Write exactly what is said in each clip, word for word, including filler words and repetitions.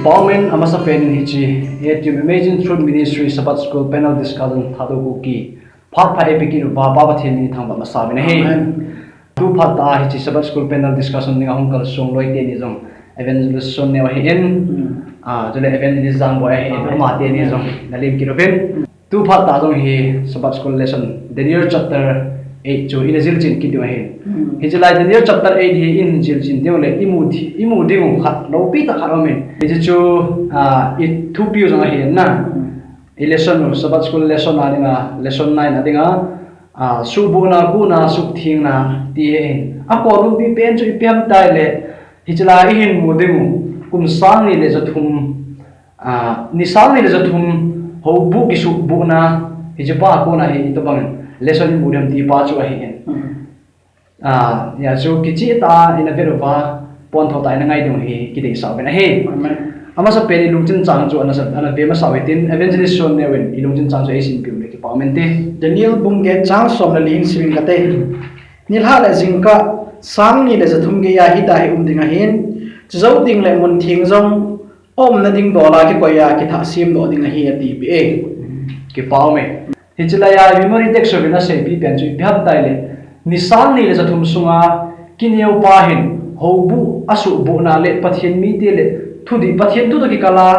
Amen. Amasa penin hiche A T M Amazing Truth Ministry Sabbath School Panel Discussion Thadou Kuki phat pha epi kit uva Pa Pathen min thangvah masa uvin ahi. Amen. Tu phat tah a hiche Sabbath School Panel Discussion dinga hung kalsong loi teni jong Evangelist Sonneo ahin, Hmm. ah, chule Evangelist Jangboi ahin, Amen. Ama teni jong nalim kit uvin. Tu phat tah jong hi Sabbath School lesson Daniel chapter eight chu ina jilchen kit diu ahin. Hmm. Hiche lai Daniel chapter eight hi ina jilchen diu le imu thi-, imu diu khat loupi tah khat aumin. Hiche chu, ah, i thupiu jong ahin na. Hmm. I lesson u, Sabbath School lesson a dinga, lesson nine a dinga, ah, suhbohna kona suhthengna ti ahin. Akon umpi pen chu ipi ham itile, hiche lai ihin mu diu, kum sang ni le ja thum, ah, ni sang ni le ja thum, houbuh kisuhbohna, hiche pa a kona hi itobang lesson imu diu ham ti pa chu ahin. Hmm. Ah, hijeh chun kicheh tah a ina vet uva, pontho tah a ina ngai diu hi kideisah uvin ahi. Amen. Amasa pen i lungchin chang chu ana sa, ana ve masa u hitin, Evangelist Sonneo in i lungchin chang chu eisim piu le kipa umin te. Daniel bung get chang som le li hin sim inge kate. Nilhah le jingkah sang ni le ja thum geiya hitia hi um ding ahin. Chujou teng le mun theng jong aumna ding dol a kikoi a kithah semdoh ding ahi ati peh e. Kipa ume. Hiche laiya memory text uvin aseipi pen chu ipi ham itile, ni sang ni le ja thum sunga kineo pa hin houbuh asuhbohna le Pathen mite le thudih Pathen thu toh kikal a,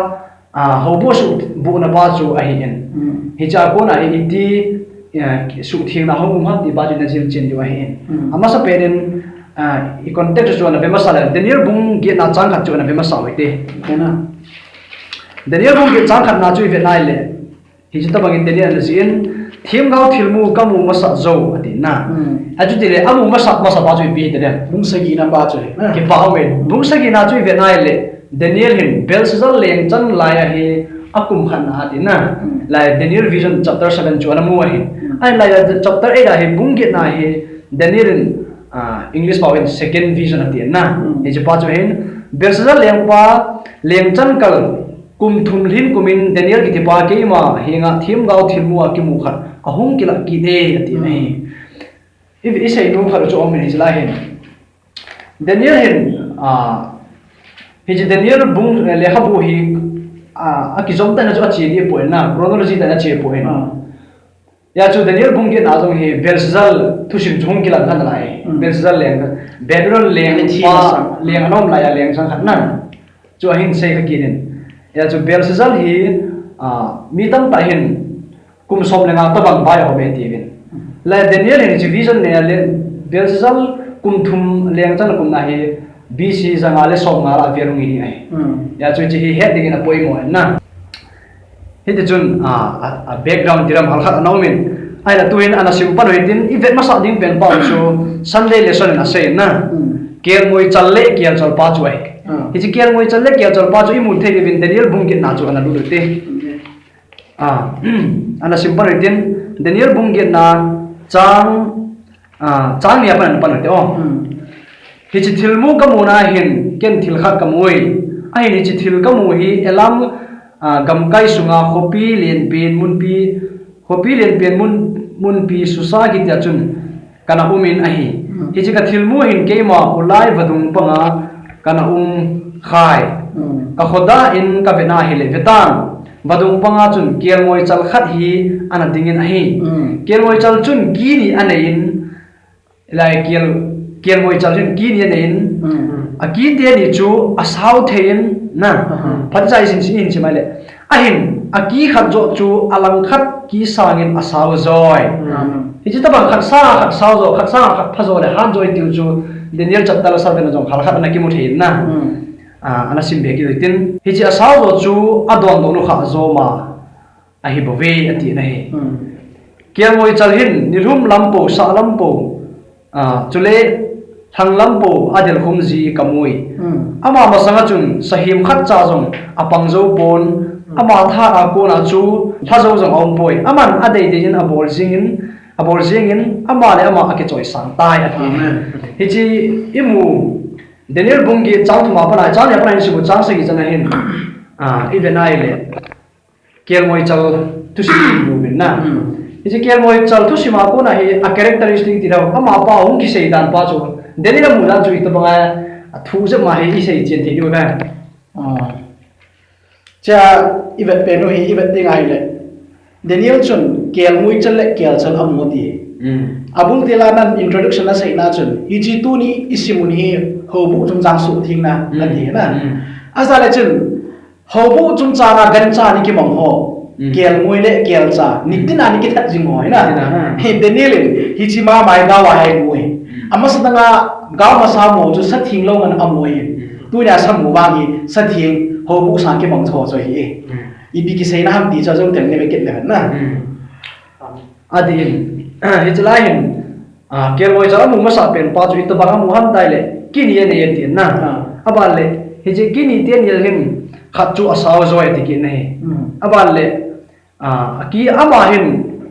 ah, houbuh asuhbohna pa chu ahin. Hmm. Hiche a kona hi iti, ah, suhthengna hung um ham ti pa chu ina jilchen diu ahin. Hmm. Amasa penin, ah, i context chu ana ve masa le, Daniel bung getna chang khat chu ana ve masa u hite. Kena. Daniel bung get chang khatna chu ive nai le, hiche tobangin Daniel ana jih in, themgao thilmu kamu masat jou, ati na. Hmm. Achuti le, amu masat, masat pa chu ipi hite le. Bung sagina pa chu le. Kipa ume. Bung sagina chu ive nai le, Daniel hin Belshazzar lengchan laiya hi akum khatna ati na. Hmm. Lai Daniel vision chapter seven chu ana mu ahi. Hmm. Ahin laiya chapter eight a hi bung getna hi Daniel in, ah, English pao in second vision ati na. Hmm. Hiche pa chu hin Belshazzar lengpa lengchan kal kum thum lhin kumin Daniel kiti pa keima henga themgao thilmu a kimu khat ahung kilah kit e ati na hi. Hmm. I, isei nom khat chu aumin hiche lai hin. Daniel hin, ah, hiche Daniel bung, eh, lekhabu hi, ah, akijom tah in chu ache ding poi na, chronology tah in ache poi. Ah. Hijeh chun Daniel bung getna jong hi Belshazzar thusim chu hung kilang kha nalai. Mm. Belshazzar leng, Babylon leng, Ani thi pa, na sang. Leng anom laiya lengchan khat na. Chu ahin sei kha kit in. Hijeh chun Belshazzar hi, ah, mi tamtah hin kum som le nga tobang vai ahom e tiuvin. Mm. Le Daniel hin hiche vision neiya le Belshazzar kum thum lengchan akumna hi B C ja nga le som nga lah a vel hung hi ahi. Mm. Hijeh chun hiche hi het dingin apoimo in na. Hiti chun, a, a, a background tiram halkhat ana umin. Ahinla tuhin ana sim pan u hitin, i vet masat ding pen pa chu Sunday lesson in asei na. Hmm. Kelngoi chal le kelchal pa chu ahi. Ah. Hiche kelngoi chal le kelchal pa chu imu thei diuvin Daniel bung getna chu ana lut u hite. Hmm. A, ana sim pan u hitin, Daniel bung getna chang Ah, chang ni a pat ana pan u hite o. Hmm. Hiche thilmu kamu na hin, ken thil khat kamu e. Ahin hiche thil kamu hi Elam, ah, gamkai sunga khopi lenpen munpi, khopi lenpen mun, munpi Susa kiti a chun kana um in ahi. Hmm. Hiche ka thilmu hin keima Ulai vadung panga kana um khai. Hmm. Ka khodah in ka vet na hile, vetan, vadung panga chun kelngoi chal khat hi ana dingin ahi. Hmm. Kelngoi chal chun ki ni anei in, lai kel, kelngoi chal chun ki ni anei in, Hmm. a ki teni chu asao thei in na. Aha. Phatcha isim sim in sim mai le. Ahin, a ki khat joh chu alang khat ki sangin asao joi. Hmm. Hiche tabang khat sang khat sao jo, khat sang khat pha jo le hat joi tiu chu Daniel chapter seven a jong halkhat ana kimu thei in na. Hmm. Ah, ana sim be kit u hitin. Hiche asao jo chu adondoh nu kha jo ma ahi bouve ati na hi. Hmm. Kelngoi chal hin nilhum lam po, sah lam po, ah, chule lhang lam po adel khum ji kamu e. Hmm. Ama masanga chun sahem khat cha jong apang jou pon, Hmm. ama tha a kona chu lha jou jong aum poi. Aman adei dei in abol jing in, abol jing in, ama le ama akichoi sang tai ati. Amen. Hiche imu Daniel bung get chang thum a pat a, chang ni a pat a isim u chang sagi chan a hin, ah, i vet na hile. Kelngoi chal thusim i mu uvin na. Hmm. Hiche kelngoi chal thusim a kona hi a characteristic ti dau, ama pa hung kisei dan pa chu, Daniel a mu dan chu itobang a, athu jep ma hi isei chen thei diu ve. Ah. Cha, i vet pen u hi, i vet ding ahile. Daniel chun kelngoi chal le kelchal amu ti. Hmm. Abul tila nan introduction a seina chun, hiche tuni i sim u hi houbuh chungchang suhthengna, hmm, ati na. Hmm. Ajale chun, houbuh chungchang a gancha ni kimang ho. Hmm. Kelngoi le kelcha, nitin a ni kithat jing ho hi na. Nitin a. Hi Daniel in, hiche ma mai gao a hi mu hi. Hmm. Amasa tanga gao masa mu chu satheng lou ngan amu hi. Hmm. Tunia samu vang hi satheng houbuh sang kimang chu ho chu hi. Hmm. Ipi kiseina ham ti chu ajou tel ni ve kit le na. Hmm. Adin, hiche lai hin, ah, kelngoi chal amu masa pen pa chu itobang amu ham tile, kini anei ati na. Ah. Aban le, hiche kini teni hin khat chu asao jo ati kit na hi. Hmm. Aban le, ah, aki ama hin,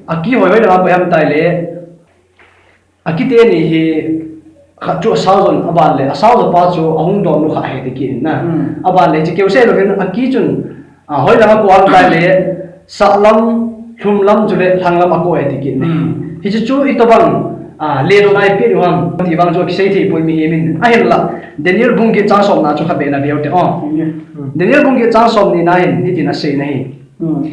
aki hoi hoi na pa ham tile, Aki teni hi khat chu asao jon, aban le asao jo pa chu ahung don nu kha ahi ti kit na. Hmm. Aban le hiche keu sei louvin aki chun, ah, hoilang a kou ham tile, sahlam, lhumlam chule lhanglam a kou ahi ti kit na. Hmm. Hiche chu itobang, ah, le don a ipi u ham ti vang chu kisei thei poi mihem in. Ahinla, Daniel bung get chang somna chu khatvei na veu te o. Hmm. Daniel bung get chang somni na hin, hitin asei na hi. Hmm.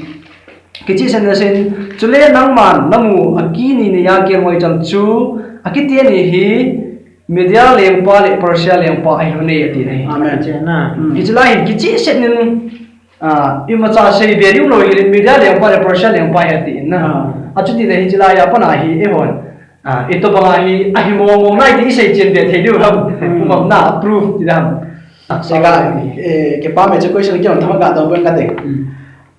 Kichehsetna asein, chule nangman namu aki ni neiya kelngoi chal chu, aki teni hi Media lengpa le Persia lengpa ahi lhon e ati na hi. Amen. Kichehna. Hmm. Hiche lai hin kichehset in, ah, imacha sei be diu lou hile Media lengpa le Persia lengpa ahi ati na. Ah. Achuti le hiche lai a pat a hi eihon, ah, itobang a hi ahi mong mong nai ti isei chen be thei diu ham. Hmm. Umam na proof ti dam. Ah, sega, eh, kipa me chu question kion thama ga dong buen kate. Hmm.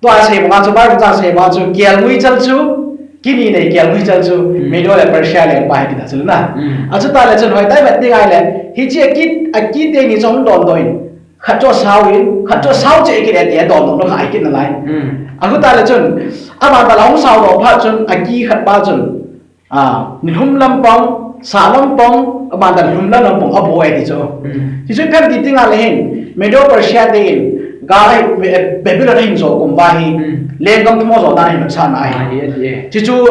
Tua sei banga chu, Bible chang sei banga chu, kelngoi chal chu, kini nei kelngoi chal chu, hmm, Media le Persia lengpa ahi kit a chu na. Hmm. Achuti le chun hoitah i vet ding ahile, hiche aki, aki teni chu hung don don in, khat chu asao in, khat chu asao cheh kit e ti a don don kha ahi kit nalai. Hmm. Achuti le chun, aban tah la hung sao doh phat chun, aki khat pa chun, Ah, nilhum lampang, sahlam pang, aban tah lhumlam lampang abol e ti chu. Hmm. Hichu ipi ham ti ding ahile hin, Medo Persia te in, ga, eh, Babylon ahin jo kum uva hi, hmm, lenggam thum ajo dan ahin sah na ahi. Ahi, ahi. Hichu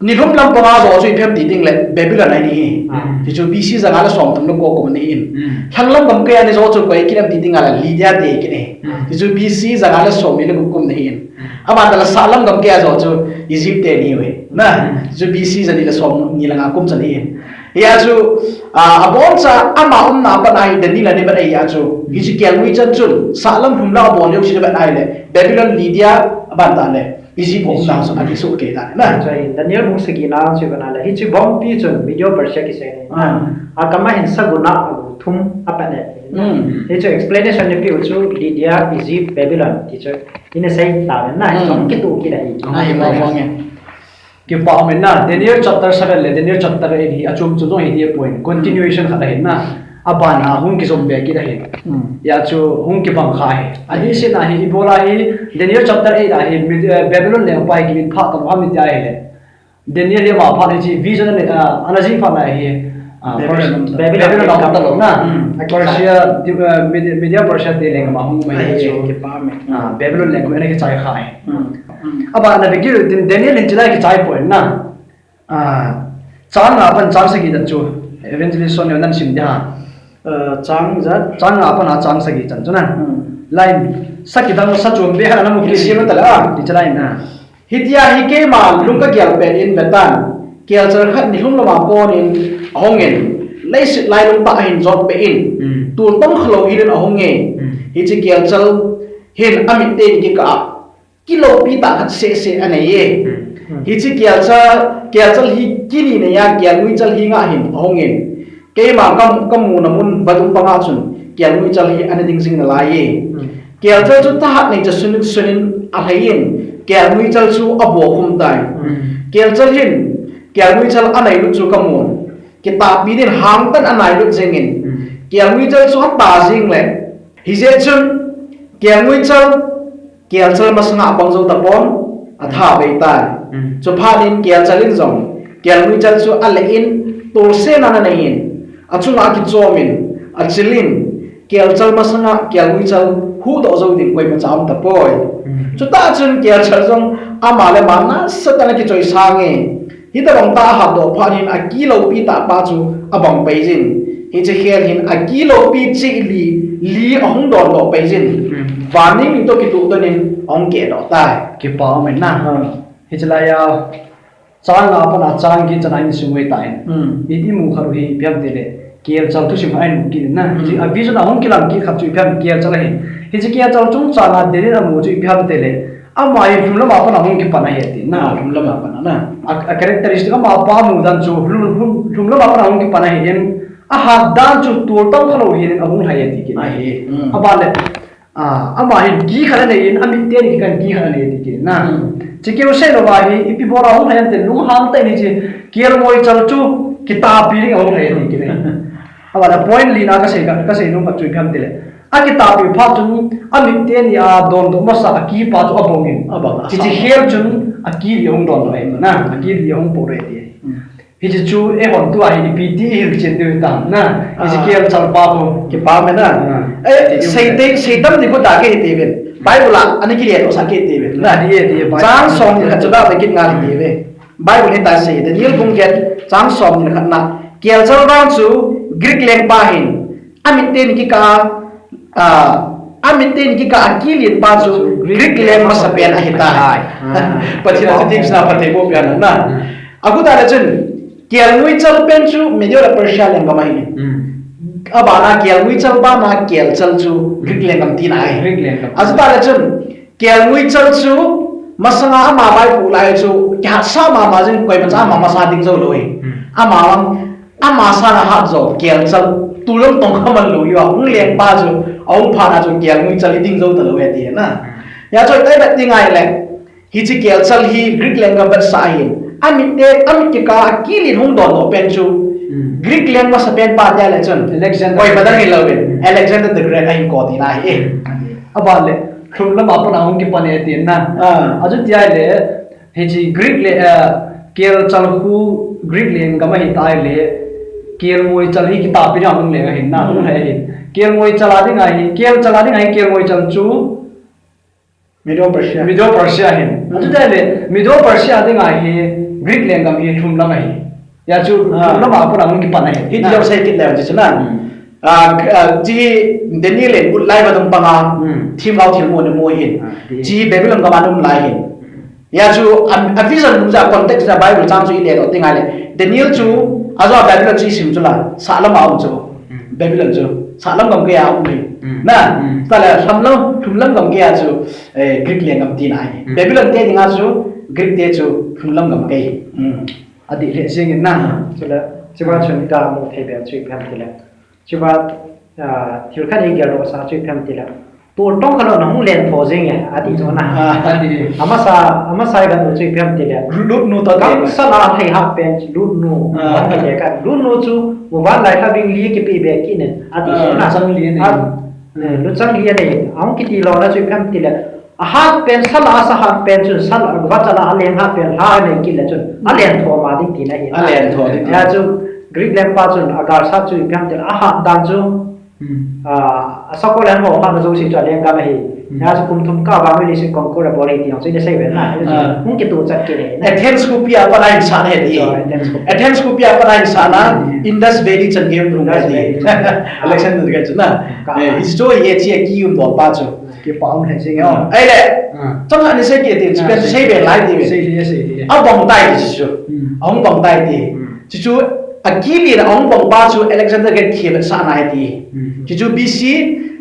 nilhum lampang a jo chu ipi ham ti ding le Babylon ahi. Hmm. Hichu B C janga le som thum le ko kum ahi in. Hmm. Lhanglam gamkai a ni jo chu koi kit ham ti ding ahile Lydia te kit ahi. Hmm. Hichu B C janga le som ni le gup kum ahi in. Aban tah la sahlam gamkai a jo chu Egypt te ahi uve. Na, chu B C jani le som ni le nga kum chan ahi. Hia chu, ah, aboncha ama umna a pat a hi Daniel ana vet ahi a chu. Hichu kelngoi chal chun, sahlam lhumlam abol leu chu ana vet ahile, Babylon, Lydia, aban tah le Egypt umna chu ana soh kei tan ahi na. Chu ahi, Daniel bung sagi na chu vet ahile, hichu bompi chun Medo Persia kisei ahi. Ah. Akam a hin sagun a agu thum apan e. Hmm. Hichu explanation nei peh u chu Lydia, Egypt, Babylon ti chu. Ina sei ta na, hmm, song kituh kit ahi. Ahi, mong mong e. Kipa um e na, Daniel chapter seven le Daniel chapter eight hi achom chom jong hi ti point. Continuation khat ahi na. Aban a hung kijom be kit ahi. Hmm. Hia chu hung kibang kha ahi. Adeh seh na hi, ibola hi, Daniel chapter eight a hi, Mid-, eh, Babylon lengpa hi kimin phat tam ham iti ahile. Daniel hi ama phat hiche vision ana, ah, ana jih phat na hi, ah, Babylon, Persia, Babylon, Babylon a um talou na. Hmm. Persia, di-, ah, Medi-, Media Persia te lenggam a hung um ahi chu. Kipa um e. Ah, Babylon lenggam ana kichai kha ahi. Hmm. Hmm. Aban a begin tin Daniel in hiche lai kichai poi na. Ah, chang nga apan chang sagi chan chu. Evangelist Sonia nan sim ding ham. Eh, chang ijat? Chang nga apan a chang sagi chan chu na. Hmm. Lai, sa kidang sa chom be khat ana mu kit. Sim ta la. Hiche lai na. Hitia hi keima lung kagel pet in vetan, kelchal khat nilhum lam a kon in ahung in, leiset lailung tah ahin jot peh in, hmm, tul tam khalou hel in ahung e. Hmm. Hiche kelchal hin amit teni kikah a, kiloupi tah khat seh seh anei e. Hmm. Hiche kelchal, kelchal hi kini neiya kelngoi chal hi nga hin ahung in, keima ka, kamuna mun vadung panga chun kelngoi chal hi ana ding jing nalai e. Hmm. Kelchal chu thahat nei cha sunin sunin alhai in, kelngoi chal chu abokhum tai. Hmm. Kelchal hin, kelngoi chal anailut chu kamun. Kitahpi din hangtan anailut jeng in. Hmm. Kelngoi chal chu ata jeng le. Hijeh chun, kelngoi chal, kelchal masanga abang jou tapon, atha bei tai. Hmm. Chuphat in kelchal in jong, kelngoi chal chu ale in, tolsena ana nei in, achunga akichom in, achil in, kelchal masanga kelngoi chal huhdoh jou ding koima cha um tapoi. Hmm. Chutah chun kelchal jong ama le ama nasatah in akichoi sang e. Hitobang tah ahatdoh phat in akiloupi tah pa chu abang pai jin. Hiche khel hin akiloupi cheh li li ahung don doh pai jin. Hmm. Van ning ning toh kituh don in ahung keh doh tai. Kipa um in na. Hmm. Hiche lai a, chang nga a pat a chang get chan a insung vei ta in. Hmm. I, i mu khat u hi ipi ham ti le, kelchal thusim a in mu kit in na. Hmm. Hiche a vision a hung kilang kit khat chu ipi ham, kelchal ahi. Hiche kelchal chungchang a Daniel a mu chu ipi ham ti le, ama hi lhum lam a pat a hung kipan ahi ti na. Ah, lhum lam a pat a na. A, a characteristic ama pa mu dan chu lhum, lhum, lhum lam a pat a hung kipan ahi in, a hat dan chu tol tam kha lou hin ahung lhai e ti kit. Ahi. Hmm. Aban le, a, ama hin ki khat anei in, amit teni kikah in ki khat anei ti kit na. Hmm. Hiche keu sei lou va hi, ipi bol a hung lhai em ti le, lunghang tah in hiche kelngoi chal chu kitahpi ding ahung lhai ti kit na. Aban le point li na ka sei ka, ka sei nom khat chu ipi ham ti le, a kitahpi phat chun, amit teni a don doh masa a ki pa chu abang in. Abang, hiche asang. Khel chun a ki li ahung don doh e na, a ki li ahung po doh e ti. Hmm. Hiche chu eihon tua hi ipi ti i hilchen diu hitam na. Hiche, ah, kelchal pa khu. Kipa um e na. Ah. Eh, ti um sei e. Te, sei tam ni khu ta kei ti ven. Bible a, ana kile to sa kei ti ven. Na, ti e, ti e, Bible. Chang som ni khat chu da kit ngal ti ve. Bible hi ta sei, Daniel bung get, chang som ni khat na. Kelchal vang chu Greek lengpa hin, amit teni kikah a, ah, amit teni kikah a ki len pa chu Greek leng masapen ahi tai. Ah. Pathen a thil sina phatthei boh pen na. Ah. Agu ta le chun, kelngoi chal pen chu Medo le Persia lenggam ahi. Hmm. Abana kelngoi chal bana kelchal chu Greek lenggam tina ahi. Greek lenggam. Achuti le chun, kelngoi chal chu masanga ama vaipoh lai chu kihatsah mama jing, koima cha ama masa ding jou lou ahi. Hmm. Ama vang, ama sanga hat jo kelchal, tol jong tong kha man lou, ahung leng pa chu, ahung phat na chu kelngoi chal hi ding jou talou ahi ti na. Hmm. Hijeh chun tai vet ding ahile, hiche kelchal hi Greek lenggam vetsah ahin, amit te, amit kikah a ki len hung don doh pen chu, hmm, Greek leng masapen pa ti le chun, Alexander. Koima dang hilou in, hmm, Alexander the Great ahin kou tina ahi. Hmm. Aban le, lhum lam a pat a hung kipan e ti na. Ah. Achuti le, hiche Greek le, eh, kelchal khu Greek lenggam ahi tai le, kelngoi chal hi kitahpi ding a hung leng ahin na, hung lhai ahin. Kelngoi chal a ding ahi, kelchal a ding ahi, kelngoi chal chu Medo Persia. Medo Persia ahin. Hmm. Achuti le, Medo Persia a ding ahi, Greek lenggam hi lhum lam ahi. Hijeh chun, ah, lhum lam a pat a hung kipan ahi. Hiti jong sei kit leu hiche chu na. Hmm. Ah, k-, ah, hiche Daniel in ut lai vadung panga, hmm, themgao thilmu ana mu ahin. Ah, ti. Hiche Babylon gam a ana um lai ahin. Hijeh chun, a, a vision jeh a context jeh a Bible chang chu i le doh ding ahile, Daniel chu, ajeh a Babylon chu i sim chu la, sahlam a um chu. Hmm. Babylon chu, sahlam gam gei a um ahi. Hmm. Na, hmm, ta le, lhum lam, lhum lam gam gei a chu, eh, Greek lenggam tina ahi. Hmm. Babylon te dinga chu, Greek te chu, lhum lam gam gei. Hmm. Adih lheh jeng in na. Chule, chuva chun iga mu thei bel chu ipi ham tile. Chuva, ah, thil khat i geldoh sa chu ipi ham tile. Tol tong kha lou na hung lentho jeng e, ati chu na. Ah, ati. Amasa, amasa iga mu chu ipi ham tile. Lut nu to. Gam sala thei hat pen Lut nu. Ah. Ati le ka. Lut nu chu, muvanlai kha bing li kipe be kit in, ati chu na. Ah, luchang li anei. Ah, eh, luchang li anei. Ahung kiti lona chu ipi ham tile. Ahat pen, sala asa hat pen chun, sala, vachala aleng hat pen, lha anei kit le chun, alentho ma ding tina ahi. Alentho ding. Hijeh chun, Greek lengpa chun, agalsat chu ipi ham tile, ahat dan chu, hmm, ah, asakol ho hatna jouse chu alenggam ahi. Hmm. Hijeh chun kum thum kah a vannoi leiset conquer abol ahi ti jong chu ina sei ve na. Ah. Hung kituh chat kit ahi na. Athens khopi a pat a ahin sat ahi ti. Chu, Athens khopi. Athens khopi a pat a ahin sat na, hmm, Indus Valley chan gei um ahi. Indus Valley. Alexander the Great chu na. Ka. Eh, hiche chu hi, hiche a ki um doh pa chu. Kipa um lheh jeng e. Ah. Ahile, ah, chang ani sei kit ti, ah, chuti sei be lai ti ve. Sei, sei, sei, sei. Abang tai ti chu. Hmm. Ahung bang tai ti. Hmm. Chuchu, a ki len a ahung bang pa chu Alexander Great thi vetsahna ahi ti. Hmm. Chuchu B C,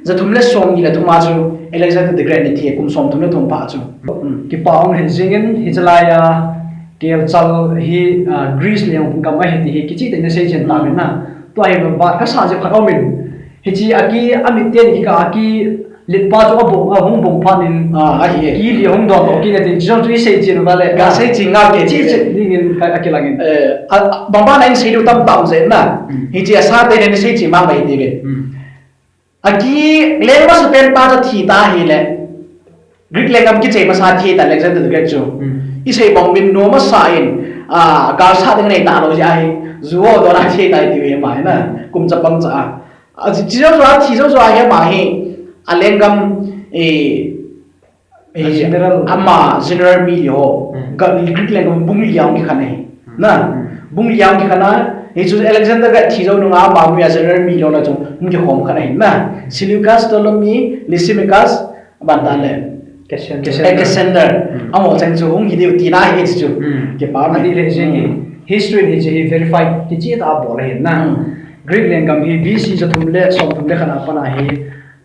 ja thum le som ni le thum a chu Alexander the Great ni thi, kum som thum le thum pa chu. Hmm. Kipa um lheh jeng in, hiche lai a, kelchal hi, ah, Greece lenggam ahi ti hi, kicheh tah in ina sei chen ta, hmm, in na. Tua hi vat kasa jep khat aum in. Hiche a ki, amit teni kikah a ki len pa chu abang, ahung bang phat in. Ah, ahi e. Ki li ahung don doh kit in ati, chu jong chu i sei chen uva le. Ka sei chen ngal kei. Che che ding in ka, akilang in. Eh, a, bang bang a in sei diu tamtah um jeng na. Hmm. Hiche asa te nin i sei chen mang mai ti ve. Hmm. A ki leng masapen pa chu thi ta ahile. Greek lenggam kichai masa thi ta Alexander the Great chu. Hmm. I sei bang in nom masa in, ah, galsat ding nei talou jeh ahi. Ju ho don a thi ta ti ve ma na. Kum chapang cha a. A, chi, chi jou jou a, thi jou jou a hi ama hi, a lenggam, eh, eh, a general. Ama general mi ho. Hmm. Ga, Greek lenggam bung li a hung kikhen ahi. Hmm. Na, hmm, bung li a hung kikhen a, Hichu Alexander gathi jou nunga ama mi a general mi lona chu hung kikhom khat ahin na. Seleucus, Ptolemy, Lysimachus, aban ta le. Cassander. Eh, Cassander. Hmm. Amaho cheng chu hung hi diu tina hi chu. Hmm. Kipa mi. Adih le jing hi. Hmm. History hi chu hi verify kicheh tah a bol ahin na. Hmm. Greek lenggam hi B C ja thum le som thum le khat a pat a hi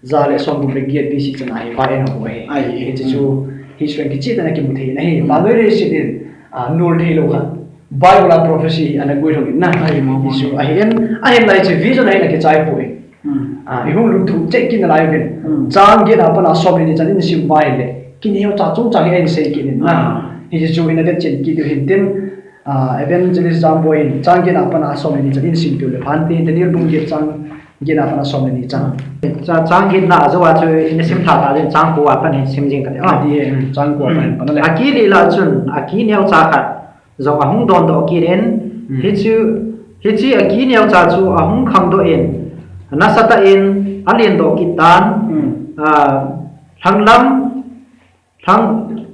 ja le som thum le get B C chan a hi va en ho ahi. Ai. Hichu chu history kicheh tah a kimu thei na hi. Hmm. Maloi le sit in, a, nul thei lou khat. Bible a prophecy ana guilhung in na. Ai, mo, mo. Hichu ahin, ahin lai chu vision ahin akichai poi. Hmm. A, i hung lut thu cheh kit nalai uvin. Hmm. Chang get a pat a som le ni chan in sim uva ahile, kineocha chungchang hi ahin sei kit in na. Ah. Hichu ina vetchen kit diu hin tin, a, Evangelist Jamboi in chang get a pat a som le ni chan in sim diu le phan te, Daniel bung get chang get a pat a som le ni chan. Cha-, chang get na a jou a chu ina sim tha tha din chang ko a pat hin sim jing kate. Ah. Adih e, hmm, chang ko a pat hin pan le. Akilih lah chun, akineocha khat jong ahung dondoh kit in, hmm, hichu, hiche akineocha chu ahung khangdoh in, nasatah in alen doh kit tan, hmm, a, lhanglam, lhang-,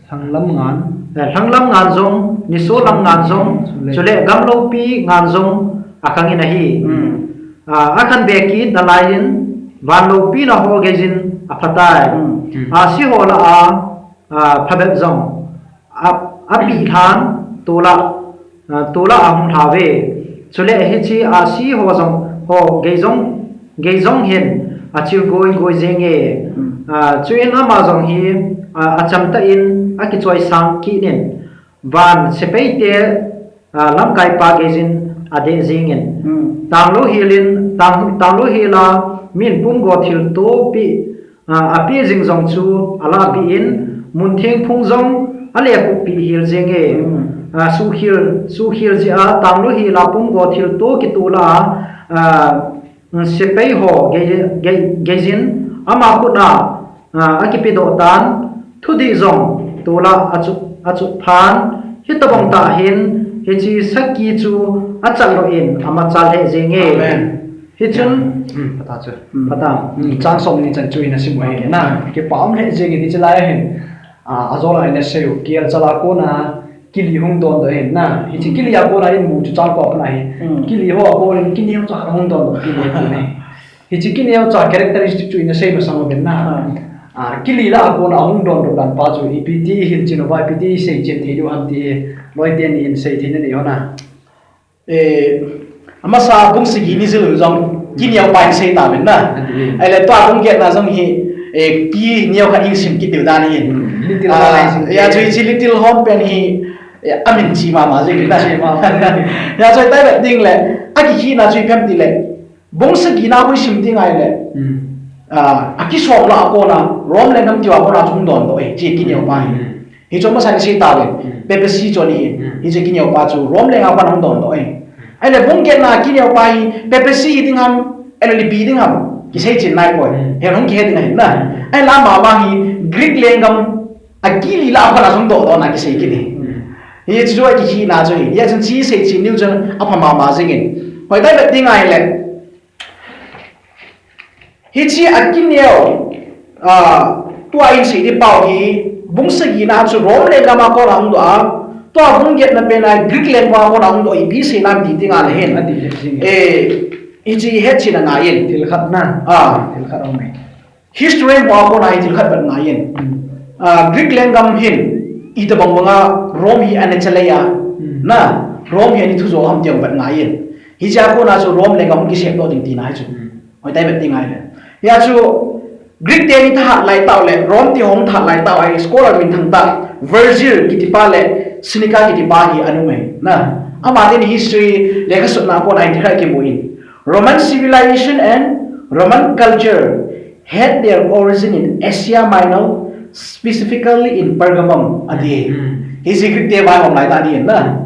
lhanglam ngan. Eh, lhanglam ngan jong, nisolam ngan jong, chule, chule gamloupi ngan jong akhang in ahi. Hmm. A, akhan be kit nalai in, van loupina ho geiyin aphatai. Hmm. Hmm. Ahsi ho lah a, a, phabep jong a, apeh lhan, tol'a, a, tol'a ahung lha uve. Chule hiche ahsi ho jong, ho gei jong, gei jong hin achil goi goi jenge. Hmm. A, chuin ama jong hi, a, achamtah in akichoisang kit in, van sepaite, a, lamkaipa geiyin adeh jingin. Hmm. Tanglou hel in, tang, tanglou hel a min pumgo thilto pi, a, api jing jong chu alahpeh in, mun thengphung jong alekhup peh hel jenge. Hmm. A, suhkhel, suhkhel jeh a tanglou hel a pumgo thilto kitol'a, a, sepai ho gei, gei, geiyin ama khut a, a, akipedoh tan, thudih jong tol'a achut, achut phan, hitobang tah hin, hiche sakhi chu achat lou in amachal lheh jenge. Amen. Hichun, hmm, phatah chu. Hmm. Phatah. Hmm, chang som le ni chan chu ina sim u ahi na. Kipa um lheh jenge hiche lai a hin. A, ajol a ina sei u, kelchal a kona kili hung dondoh ahin na. Hiche kili a kona imu chu chang ko a pat ahi. Hmm. Kili ho a kona kineocha hung dondoh kili ahi. Hiche kineocha characteristic chu ina sei masang uvin na. Hmm. A, kili lah a kona hung dondoh dan pa chu ipi ti hilchen uva, ipi ti seichen thei diu ham ti loite ni in sei thei nanei u na. Eh, amasa bung sagi ni jil u jong kineopa in sei tauvin na. Ati. Ahile tua bung get na jong hi, eh, kineo khat in sim kit diu dan ahin. Hmm. Little Horn. Ah, in sim ya, kit. Chu hiche Little Horn pen hi, eh, amin che mama jing na. Che mama. Ya, chu tai vet ding le, akikhina chu ipi ham tile, bung sagi na khu isim ding ahile. Hmm. Ah, akisom lah a kona, Rome lenggam tia kona chu hung dondoh e, hiche kineopa hi. Hmm. Hichu amasa in sei tauvin, hmm, papacy chu ahi. Hmm. Hiche kineopa chu Rome lenggam a kona hung dondoh e. Hmm. Ahile bung get na kineopa hi, papacy hi ding ham, ahilou le ipi ding ham, kisei chen naipoi. Hmm. Hung kihe ding ahi na. Hmm. Ahile ama, ama hi Greek lenggam a kili lah a kona hung dondoh na kisei kit e. Hmm. Hichu akikhina chu ahi. Hijeh chun hiche seichen diu chun apha mama jingin. Hoitah vet ding ahile. Hiche a kineo, ah, tua in sei ding pau hi, bung sagi na chu Rome lenggam a kona hung doh a, tua bung get na pen a Greek lenggam a kona hung doh a, ipi sei nam ti ding ahile hin. Ati le jing. Eh, hiche hetchen angaiyin. Thil khat na. Ah. Thil khat aum e. History mo a kona hi thil khat vet angaiyin. Hmm. Ah, Greek lenggam hin, itobang banga Rome hi ana chalei a. Hmm. Na, Rome hi ana thu jo ham ti jong vet angaiyin. Hiche a kona chu Rome lenggam hung kisem doh ding tina hi chu. Hmm. Hoitah vet ding ahile. Hia chu Greek te ni thahat lai tah u le, Rome te hung thahat lai tah u ahi scholar minthang tah, Virgil kitipa le Seneca kitipa hi ana um e. Na, ama teni history lekha sutna a kona hi thil khat kimu in. Roman civilization and Roman culture had their origin in Asia Minor, specifically in Pergamum, ati. Hmm. Hiche Greek te vaihom lai tah ahi na.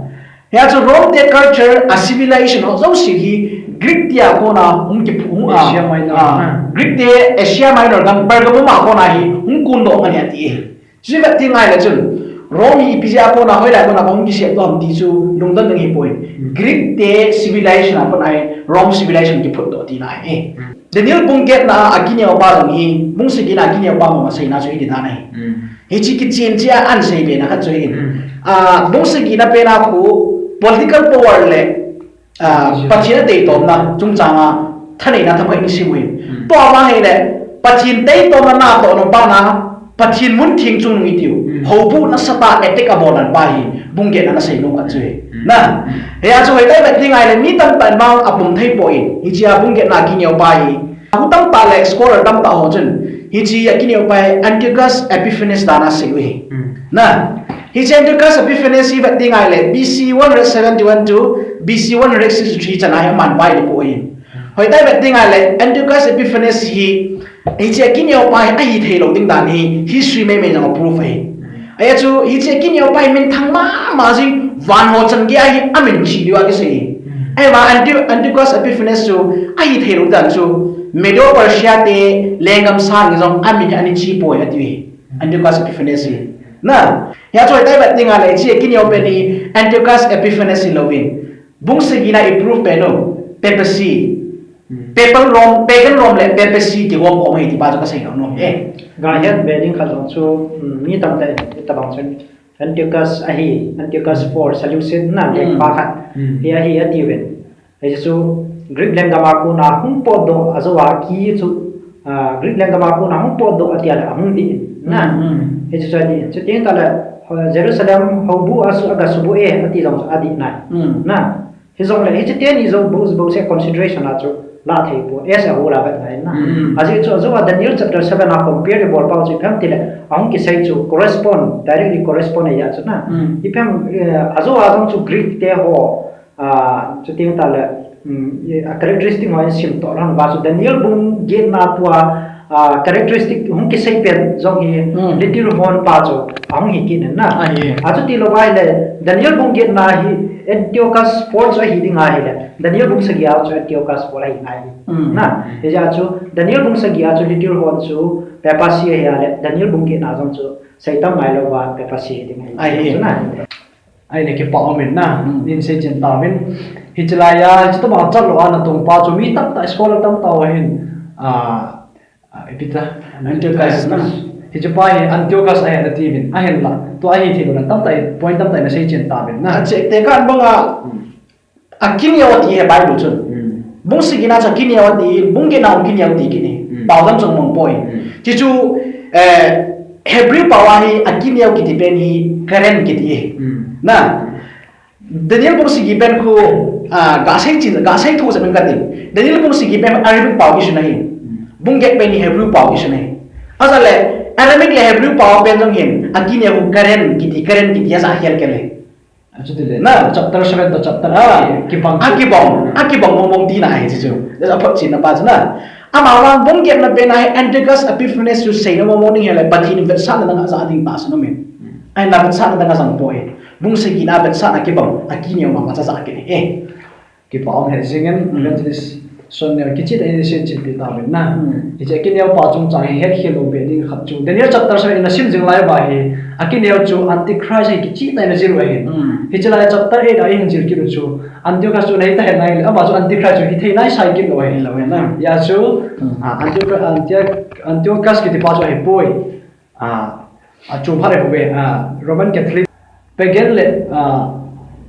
Hia chu Rome te culture a civilization ho jouse hi Greek te a kona hung kiphu, a, Asia Minor. A, Greek te Asia Minor gam Pergamum a kona hi hung kundoh ngai ati. Chu vet ding ahile chun, Rome hi ipi jeh a kona, hoilai a kona hung kisem doh ham ti chu lungdon ding ahipoi. Hmm. Greek te civilization a kona hi Rome civilization kiphut doh tina ahi. Hmm. Daniel bung get na a kineopa jong hi, bung sagi na a kineopa mama seina chu hiti dan ahi. Hmm. Hiche kichen cheh a ana sei be na khat chu ahi. Hmm. Ah, bung sagi na pen a khu political power le ah, Pathen a teitomna chungchang a thaneina themkhat isim u ahi. Hmm. Tua vang ahile, Pathen teitomna natohna bana, Pathen mun theng chungnung itiu. Hmm. Houbuh nasatah a attack abolna pa hi, bung getna a nasei nom khat chu ahi. Hmm. Na, hia chu hoitah a ivet ding ahile, mi tamtah in vang apom thei poi. Hichea bung getna a kineo pa hi, ahu tamtah le scholar tamtah ho chun, hiche a kineo pa hi Antiochus Epiphanes dan a asei u ahi. Hmm. Na, hiche Antiochus Epiphanes hi ivet ding ahile, B C one hundred seventy-one to B C one hundred sixty-three chan a hi aman vai le po ahi. Hoitah a ivet ding ahile, Antiochus Epiphanes hi, hiche a kineo pa hi ahi theilou ding dan hi, history meimei jong a proof ahi. Ahia chu, hiche a kineo pa hi minthang mama jing, van ho chan geiya hi amin che diu a kisei ahi. Ahivang Antio-, Antiochus Epiphanes chu ahi theilou dan chu, Medo Persia te lenggam sang jong amin hi ana che poi ati ahi. Antiochus Epiphanes hi. Na, hia chu hoitah a ivet ding ahile, hiche a kineo pen hi Antiochus Epiphanes hilouvin, bung sagina i proof pen u, papacy. Hmm. Papal Rome, Pagan Rome le papacy kihom khom ahi ti pa chu kasei nom e. Gahet be ding khat jong chu, hmm, mi tamtah in, itobang chun Antiochus ahi, Antiochus four, Seleucid na, hmm, pa khat. Hmm. Hi ahi atiuvin. Hichu Greek lenggam a kona hung potdoh a jou a ki chu, ah, Greek lenggam a kona hung potdoh ati a le ahung dih in. Na. Hmm, hmm. Hichu chu adih in. Chuteng tah le, ah, Jerusalem houbuh a chu aga suboh e ati jong chu adih nai. Hmm. Na. Hijongle, hiche teni jou bou, bou se consideration a chu la thei poi, as a whole a vet ngai na. Mm. Ajeh chu, ajou a Daniel chapter seven a compare ibol pau chu ipi ham tile, ahung kisei chu correspond, directly correspond ahi a chu na. Mm. Ipi ham, eh, ajou a jong chu Greek te ho, ah, chuteng tah le, mm, a characteristic ho in sim toh lang ba chu Daniel bung getna tua, ah, characteristic hung kisei pen jong hi, mm, little horn pa chu ahung hi kit in na. Ahi. Achuti lou ahile, Daniel bung getna hi Antiochus four chu ahi ding ahile, Daniel bung sagi a chu Antiochus four ahi ngai. Mm. Na, hijeh a chu Daniel bung sagi a chu little horn chu papacy ahi a le, Daniel bung getna jong chu seitam ngai lou va papacy ahi ding ahi. Ahi. Chu na. Ahile kipa umin na, mm, nin seichen tauvin. Hiche laiya, hiche tobang chat lou a natong pa chu mi tamtah, scholar tamtah ho hin, ah, ah, ipi ta, Antiochus na. Hiche pa hi Antiochus ahi natiuvin, ahinla. Tua ahi thei lou na tamtah, point tamtah naseichen tauvin na. Ache te kan banga, hmm, akineo ati hi Bible chun. Hmm. Bung sagina chu akineo ati, bung getna hung kineo ati kit ahi. Hmm. Pao dang jong mang poi. Hmm. Hichu, eh, Hebrew pao a hi akineo kiti pen hi karen kiti ahi. Hmm. Na, Daniel bung sagi pen khu, ah, gasei chin, gasei thu sa pen kati. Daniel bung sagi pen Arabic pao kisun ahi. Hmm. Bung get pen hi Hebrew pao kisun ahi. Ajeh le, Arabic le Hebrew pao pen jong hin, akineo khu karen kiti, karen kiti, ajah khel khel ahi. Achuti le, na, chapter seven to chapter eight, ah, kibang, akibang, akibang mong mong tina ahi chu. That's a phot chin na pa chu na. Amavang bung getna pen a hi Antiochus Epiphanes chu seina mong mong ding hile Pathen vetsahna dang ajah ding tahsan aume. Ahinla vetsahna dang ajang poi. Bung sagina vetsahna kibang, akineo mama cha cha kit ahi. Kipa um he jingin, mm, Evangelist Son neo kicheh tah in seichen pi tauvin na. Mm. Hiche akineo pa chungchang hi hetkhel lou be ding khat chu. Daniel chapter seven in asim jing lai uva hi, akineo chu Antichrist ahi kicheh tah in ajil u ahi. Mm. Hiche lai chapter eight a ihin jil kit u chu, Antiochus chu nahi ta hen nai le, ama chu Antichrist chu hithei naisai kit lou ahi. Lou ahi na. Hijeh chu, mm, ah, Antiochus, Antio-, Antiochus kiti pa chu ahipoi. Ah, achom phat le houve, ah, Roman Catholic, Pagan le, ah,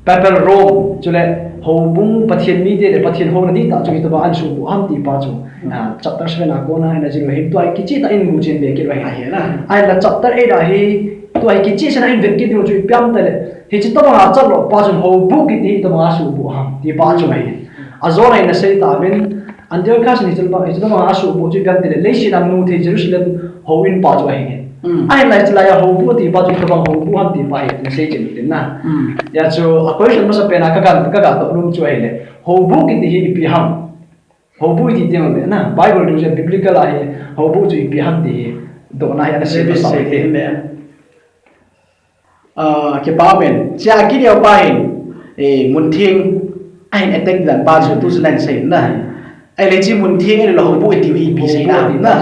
Papal Rome, chule houbung Pathen mite le Pathen houna dihtah chu hitobang ana suhboh ham ti pa chu, ah, chapter seven a kona ana jil u ahin, tua hi kicheh tah in muchen be kit u ahi. Ahi na. Ahinla chapter eight a hi, tua hi kicheh sena in vet kit diu chu ipi ham tile, hiche tobang a chat lou pa chun houbuh kiti hi hitobang a suhboh ham ti pa chu ahi. Ajona in asei tauvin, Antiochus in hiche tobang, hiche tobang a suhboh chu ipi ham tile, leiset a mu thei Jerusalem houin pa chu ahi. Mm. Ahinla hiche laiya houbuh ti pa chu hitobang houbuh ham ti pa hi, ana seichen u tin na. Mm. Hijeh chu, a question masapen a kaga, kaga doh nom chu ahile, houbuh kiti hi ipi ham. Houbuh iti teng le na, Bible dungjuiya biblical a hi, houbuh chu ipi ham ti hi, dohna hi ana sei masa u hite. Ah, kipa umin. Hiche akineo pa hin, eh, muntheng ahin attack dan pa chu tu chun ahin sei na. Ahile hiche muntheng ahilou le houbuh iti hi ipi seina ham na.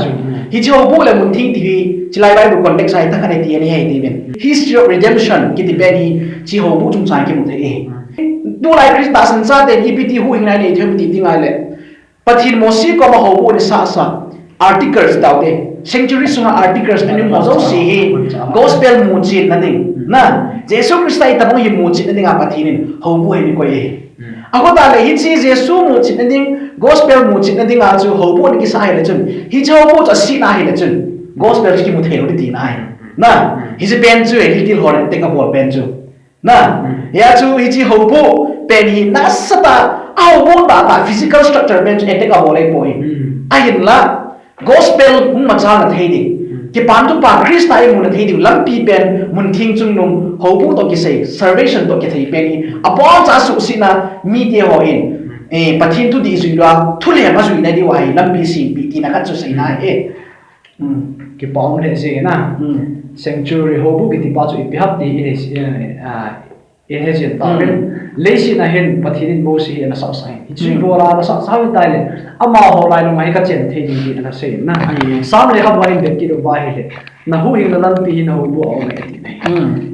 Hiche houbuh le muntheng ti hi, hiche lai Bible context a hi thakhat ahi ti ahi, ahi ti uvin. History of Redemption kiti pen hi, hiche houbuh chungchang kimu thei ahi. Tulai Christa tahsan chate ipi ti huhhingna inei thei em ti ti ngai le. Pathen Mosi koma houbuh ana sahsah, articles taute. Sanctuary sunga articles ana um ho jouse hi gospel muchetna ding. Na, Jesu Christa itobang hi muchetna dinga Pathen in houbu hi eikoi e. Akhoh tah le hiche Jesu muchetna ding, gospel muchetna dinga chu houbu ana kisah ahile chun, hiche houbu chu asihna ahile chun, gospel chu kimu thei lou ding tina ahi. Na, hiche pen chu e, Little Horn attack abol pen chu. Na, hia chu hiche houbu pen hi nasatah a houbu tahtah physical structure pen chu attack abol ahipoi. Ahinla, gospel hung machal na thei ding, kipan thupa Christa imuna thei ding lampi pen, muntheng chungnung, houbu toh kisei, salvation toh kithei pen hi aboncha suhsetna mite hon, eh, Pathen thudih jui lou a, thulem ajui nadiu ahi, lampi sempeh tina khat chu seina ahi. Kipa um lheh jeng in a. Sanctuary houbu kiti pa chu ipi ham ti i he, eh, ah, i he jeng tauvin. Leiset a hin Pathen in Mose hi ana sahsah in. Hichu ibola ana sahsah ham itile, amaho lailung a hi kachen thei ding ti ana sei in a. Sam lekhabu a hin vet kit uva ahile, na huhhingna lampi hi na houbu a um e ati.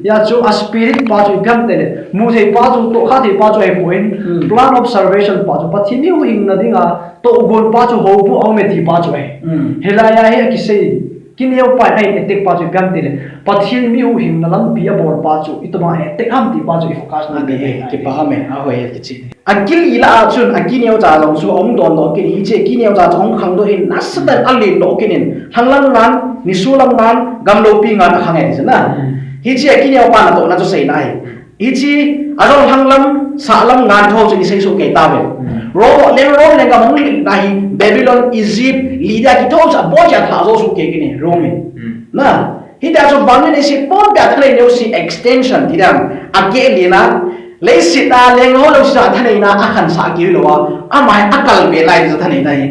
Hia chu a spirit pa chu ipi ham itile, muthei pa chu, tohkhah thei pa chu ahipoi. Plan of salvation pa chu, Pathen mi huhhingna dinga tohgon pa chu houbu a um e ti pa chu ahi. Hilai a hi akisei, kineo pa in ahin attack pa chu ipi ham itile, Pathen mi huhhingna lampi abol pa chu itobang a attack ham ti pa chu i focus na. Kipa um e, ahoi e kichi. Akili lah a chun akineocha jong chu ahung dondoh kit in, hiche akineocha chu ahung khangdoh in, nasatah in alendoh kit in, lhanglam ngan, nisolam ngan, gamlopi ngan akhang e ti chu na. Hiche akineo pa natohna chu seina ahi. Hiche, ajong lhanglam, sahlam ngan thou chu isei soh kei tauve. Rome, leng Rome lenggam hung lhitna hi, Babylon, Egypt, Lydia kiti thou chu aboncha athah jo soh kei kit in, Rome in. Na, hitia chu vannoi leiset pumpia thanei neosen extension ti ding, akeh lena, leiset a leng ho jouse chu athaneina akhansah kei lou a, ama hi akalbe lai chu thaneina hi.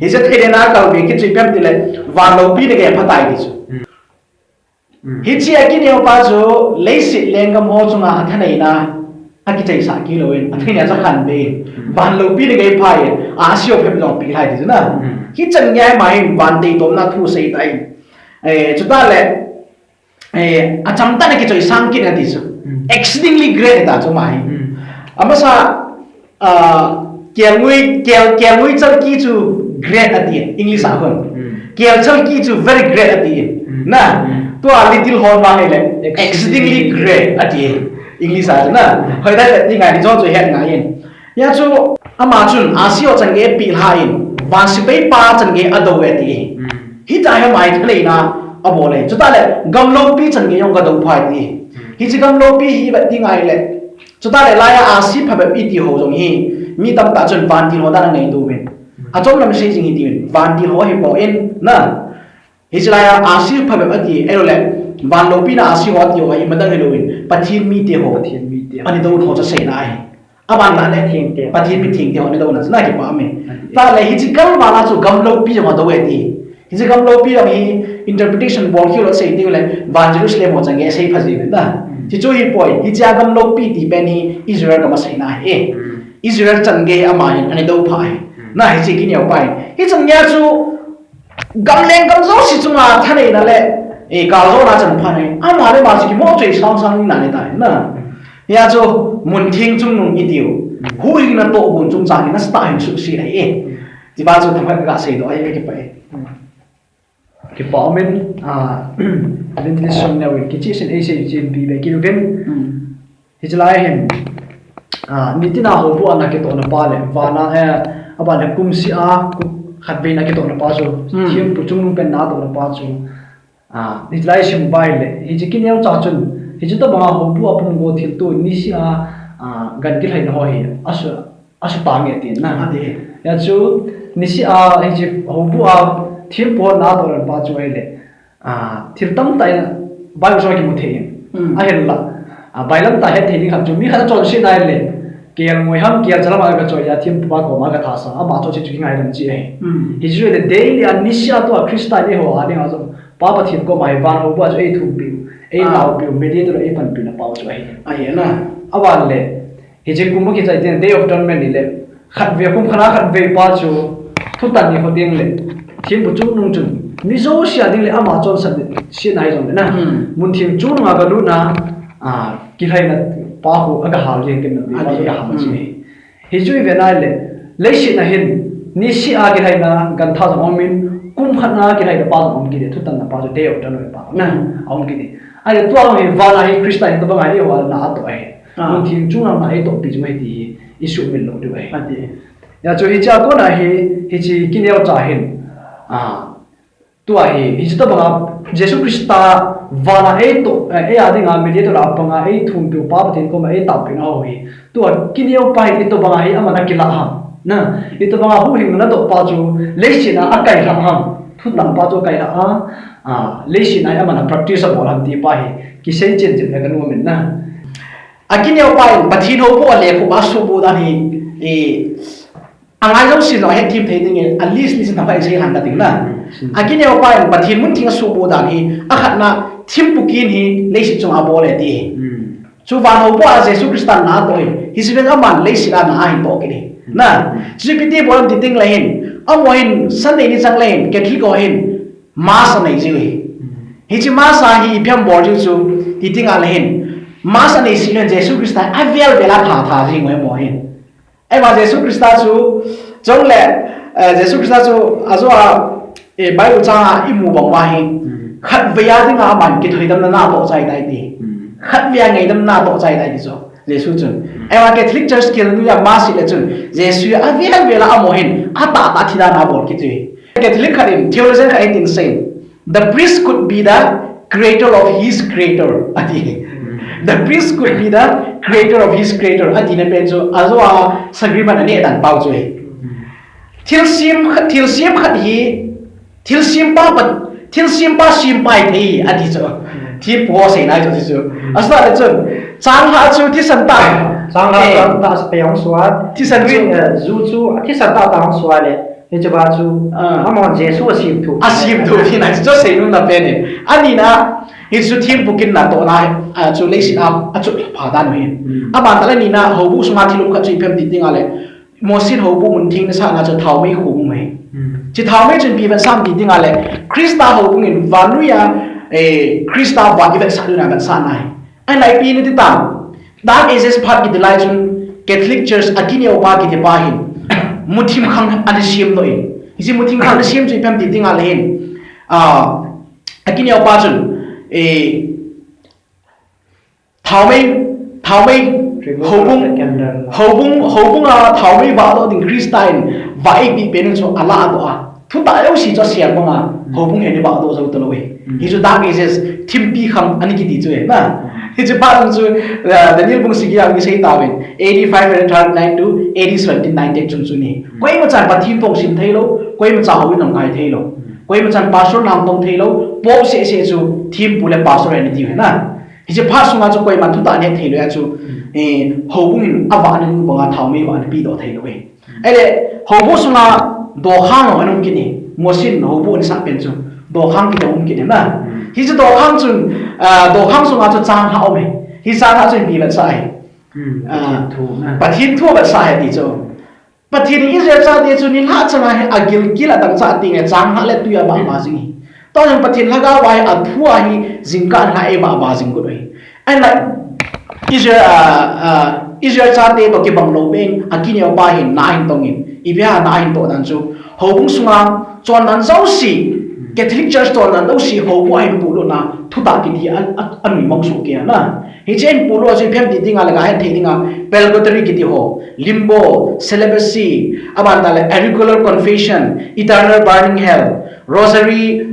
Hiche thaneina akalbe kit chu ipi ham itile, van loupina gei aphatai ti chu. Hiche akineo pa chu leiset lenggam ho chunga athaneina akichaisah kei louvin, athaneina chu akhanbe in, van loupina gei aphai in, ahsi ho phabep jong apeh lai ti chu na. Hichan gei ama hin van taitomna thu asei tai. Eh, chutah le, eh, achamtah in akichoisang kit in ati chu. Exceedingly great ati chu ama hi. Amasa, ah, kelngoi, kel, kelngoi chalki chu great ati, English a kon. Kel chalki chu very great ati. Na, tua Little Horn vang ahile, exceedingly great ati, English a chu na. Hoilai le ti ngai, hiche chu het ngai in. Hia chu, ama chun ahsi ho chan gei apeh lhah in, van sepai pa chan gei adou e ati. Hitia hi ama hi thaneina abol e. Chutah le, gamlopi chan gei jong kadou phai ati. Hiche gamlopi hi ivet ding ahile, chutah le, laia ahsi phabep iti ho jong hi, mi tamtah chun vantil ho dan angaito uvin. Achom lam sei jing hitiuvin, vantil ho ahipoi na. Hiche laia ahsi phabep ati, ahilou le, van loupina ahsi ho ati ho hi imadang hilouvin, Pathen mite ho. Pathen mite ho. Ana dou ho chu seina ahi. Aban la le, Pathen mithengte ho ana douna chu na kipa um e. Tah le hiche kalval a chu gamlopi jong adou e ati. Hiche gamlopi jong hi interpretation bol kit lou sei diu le, van Jerusalem ho chan gei asei pha jiu na. Hichu hipoi, hiche a gamlopi ti pen hi Israel gam aseina ahi. Israel chan gei ama hin ana dou phah ahi. Na hiche akineo pa hi. Hichan gei a chu gam lenggam jouse chunga thaneina le, eh, kaljona chan pha nei. Ama le ama chu kimoh choi sangsang in ana tai na. Hia chu muntheng chungnung itiu. Huhhingna tohgon chungchang hi nasatah in suhset ahi e. Ti pa chu themkhat kasei doh ahi, kipah e. Kipa um in, ah, Adventist sung neo in kicheh sen eisei chen pi be kit uvin. Hiche lai hin, ah, nitina houbu a ana kitohna pa le, vana, eh, aban le kumseh a, kum, khatveina kitohna pa chu, thempu chungnung pen natohna pa chu, ah, hiche lai sim uva ahile, hiche kineocha chun, hiche tobanga houbu a pung go thilto, niseh a, ah, gan kilhaina ho hi, asu, asutang e ati na. Hia chu, niseh a, hiche houbu a thempu ho natohna pa chu ahile, ah, thil tamtah in Bible sunga kimu thei in. Ahinla, ah, bailam tah het thei ding khat chu, mi khat achonsetna ahile, kelngoi ham, kelchal ham a kachoi a, thempu pa koma kathasang, ama chonset chu kingaidam cheh ahi. Hichu ahile, daily a niseh a tua Christian eiho a dinga chu, Pa Pathen koma hi van houbu a chu eithumpiu, eilaopiu, mediator eipanpiu na pau chu ahi. Ahi na. Aban le, hiche kum akichai tin Day of Atonement ni le, khatvei kum khat a khatvei pa chu, thutan ni ho ding le, thempu chungnung chun, mi jouse a ding le ama chonset, setna hi jong le na. Muntheng chungnung a galutna, ah, kilhaina pa khu agahal jeng tin na, pa chu agahal jeng. Hichu ivet na le, leiset a hin, niseh a kilhaina gantha jong um in, Kum khat na kilhai pa jong um kit e, thutanna pa chu day of the Lord pa na, um kit e. Ahile tua hi vana hi Christa hi tobang a eiho a na atoh ahi. Ah. Munthim chunga na eitoh pi chu ahi ti hi i sumil lou diu ahi. Ati. Hijeh chun hiche a kona hi, hiche kineocha hin, ah, tua hi, hiche tobang a Jesu Christa vana eitoh, eh, eia dinga mediator a panga eithumpiu pa Pathen koma eitahpeh na ho hi. Tua kineo pa hi itobang a hi aman akilah ham. Na, itobang a huhhingna natoh pa chu leiset a akailhah ham. Thutang pa chu akailhah a, ah, leiset a hi aman a practice abol ham ti pa hi kisei chen chen na kanom in na. Akineo pa in Pathen houbu a lekhup a asuhbuh dan hi, eh, angai jouse jong ahetthem thei dingin, a list list in themkhat in sei lhang kating na. Hmm. Akineo pa in Pathen munthim asuhbuh dan hi, akhatna thimpu kin hi leiset chunga abol e ti. Hmm. Chu van houbu a Jesu Christa na atoh e. Hiche vang aman leiset a na ahin toh kit e. Hmm. Na, chu ipi ti bol em ti ding le hin, amaho hin Sunday ni chang le hin, Catholic ho hin, Mass anei jiu ahi. Hmm. Hiche Mass a hi ipi ham bol jiu chu, ti ding a le hin, Mass anei seh le hin Jesu Christa avel vel a that that jing u ahi amaho hin. Eima Jesu Christa chu, chule, eh, Jesu Christa chu, ajo a, eh, Bible chang a imu bang uva hi, hmm, khatvei a dinga aman kithoidamna na atoh chai tai ti. Hmm. Khatvei a ngaidamna atoh chai tai ti chu, Jesu chun. Hmm. Eima Catholic Church kil nu a Mass le chun, Jesu avel vel a amaho hin, atah tah thi dan a abol kit u ahi. Catholic khat in theologian khat in tin asei, "The priest could be the creator of his creator," ati. Hmm. "The priest could be the creator of his creator," ati na pen chu, ajo a sacrament aneh dan pau chu ahi. Hmm. Thilsem khat, thilsem khat hi, thilsem pa, pa, thilsem pa sem pai thei ati chu. Hmm. Thempu ho seina chu chu. Hmm. Asei le chun, changlhah chu thisan tah. Changlhah, eh, chu tah sa pe hung suat. Thisan chu, eh, ju chu thisan tah tah hung suat le. Hiche pa chu, ah, amahon Jesu asemthu. Asemthu, tina chu seinom na pen e. Anina, hichu thempu kin natohna, ah, chu leiset a, achot pha dan u ahi. Hmm. Aban tah le nina, houbu sunga thil um khat chu ipi ham ti ding a le, Mosen houbu mun theng nasahna chu thaomei khum um ahi. Hmm. Hiche thaomei chun ipi vetsah ham ti ding a le, Christa houbung in vannoi a, eh, Christa van ivetsah diu na vetsahna ahi. Ahinla ipi nati tam, Dark Ages phat kiti lai chun Catholic Church akineo pa kiti pa hin muthim khang ana sem doh in. Hiche muthim khang ana sem chu ipi ham ti ding a le hin, ah, akineo pa chun, eh, thaomei, thaomei, remove houbung, the candle, houbung, houbung a thaomei vah doh ding Christa in vah eipeh pen chu alah doh a. Thutah jouse chu asem banga, mm, houbung hi ana vah doh jou talou ahi. Mm. Hichu Dark Ages, thimpi khang ana kiti chu ahi na. Mm. Hiche pa chu, uh, Daniel bung sagi a kisei tauvin, A D five hundred thirty-nine to A D seventeen ninety-eight chun chu ahi. Mm. Koima chan Pathen thu sem thei lou, koima cha houin angai thei lou. Mm. Koima chan pastor nang tong thei lou, pope seh seh chu thempu le pastor ana tiu ahi na. Hiche phat sunga chu koiman thutah ahet thei lou a chu, mm, eh, houbung in avahna ding banga thaomei vah ana pe doh thei lou ahi. Ahile, houbu sunga dokhang ho ana um kit e. Mosen houbu ana sah pen chu dokhang kiti um kit e na. Hmm. Hiche dokhang chun, ah, dokhang sunga chu changlhah um e. Hiche changlhah chu ipi vetsah ahi. Hmm, ah, Pathen thu na. Pathen thu vetsah ahi ti chu. Pathen in Israel chate chu nilhah chang a hi agilkel a dangchah teng le changlhah le tui a vahva jing ahi. Tua jong Pathen lhagao a hi athu a hi jingkah nilhah eivahva jing got u ahi. Ahinla Israel, ah, ah, Israel chate toh kibang lou beh in, akineo pa hin na ahin tong in, ipi ham na ahin toh dan chu, houbung sunga chondan jouse, Catholic Church chondan jouse, houbu a ahin puilut na, thutah kiti a, a, anui mang soh kei a na. Hiche ahin puilut a chu ipi ham ti ding a le, nga het thei ding a, purgatory kiti ho, limbo, celibacy, aban tah le auricular confession, eternal burning hell, rosary,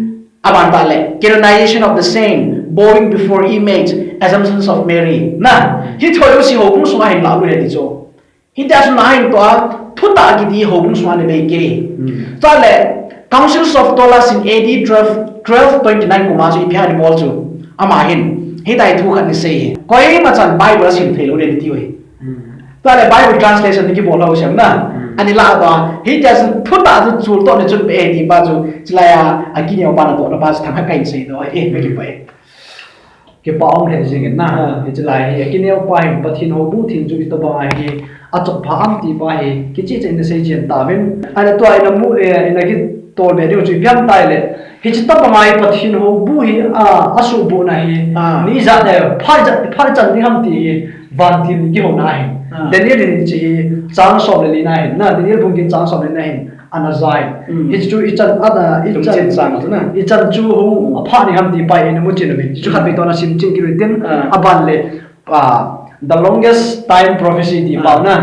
aban tah le, canonization of the saint, bowing before image, assumptions of Mary. Na, hiche ho jouse houbung sunga ahin lahlut e ti chu. Hitia chu na ahin toh a, thutah kiti houbung sunga ana bei kei. Hmm. Chule, Councils of Tours in A D twelve, twelve twenty-nine kum a chu ipi ham ana bol chu. Ama hin, hitia hi thu khat ana sei e. Koima chan Bible asim thei lou le ana tiu ahi. Hmm. Tua le Bible translation ana kibol lou sem na. Hmm. Ana lah a, hitia chu thutah chu chul toh ana chun be ti pa chu, chulai a, akineo pa natohna pa chu themkhat kahin seidoh e, kakipah e. Kipa um lheh jing in na. Ah. Hiche lai hi, akineo pa hin Pathen houbu theng chu itobang a hi, achot pha am ti pa hi, kicheh cheh in ana sei chen tauvin. Ahile tua in amu, eh, in akitol be diu chu ipi ham itile, hiche tobang a hi Pathen houbu hi, ah, asuhbuhna hi, ah, ni ijat le, phat ijat, phat ijat ding ham ti hi, vantil in kihouna ahi. Ah. Daniel in hiche hi chang som le li na ahin, na, Daniel bung get chang som le li na ahin, Ana jai. Mm. Hichu ichan, ana, ichan, ichan chu hung apha ni ham ti pa hi namu chin umin. Hichu khat vei toh nasim chin kit utin, ah, aban le, ah, The Longest Time Prophecy ti pa na.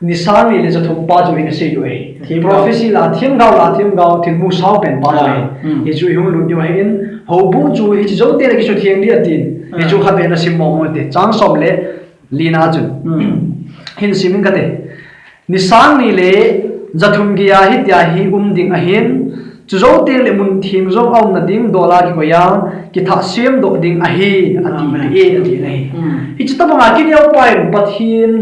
Ni sang ni le ja thum pa chu ina sei diu ahi. Themgao. Prophecy la, themgao la, themgao, thilmu sao pen pa chu ahi. Ah, mm. Hichu ihung lut diu ahin, houbu chu hiche jou teng le kisutheng ding atin. Ah. Hichu khat vei nasim mo mo te. Chang som le li na chun. Hmm. Hin sim in kate. Ni sang ni le ja thum geiya hitia hi um ding ahin, chu jou teng le mun theng jong aumna ding dola kikoi a, kithah sem doh ding ahi, ati. Amen. E, ati ahi. Hmm. Hiche tobang a kineo pa in Pathen,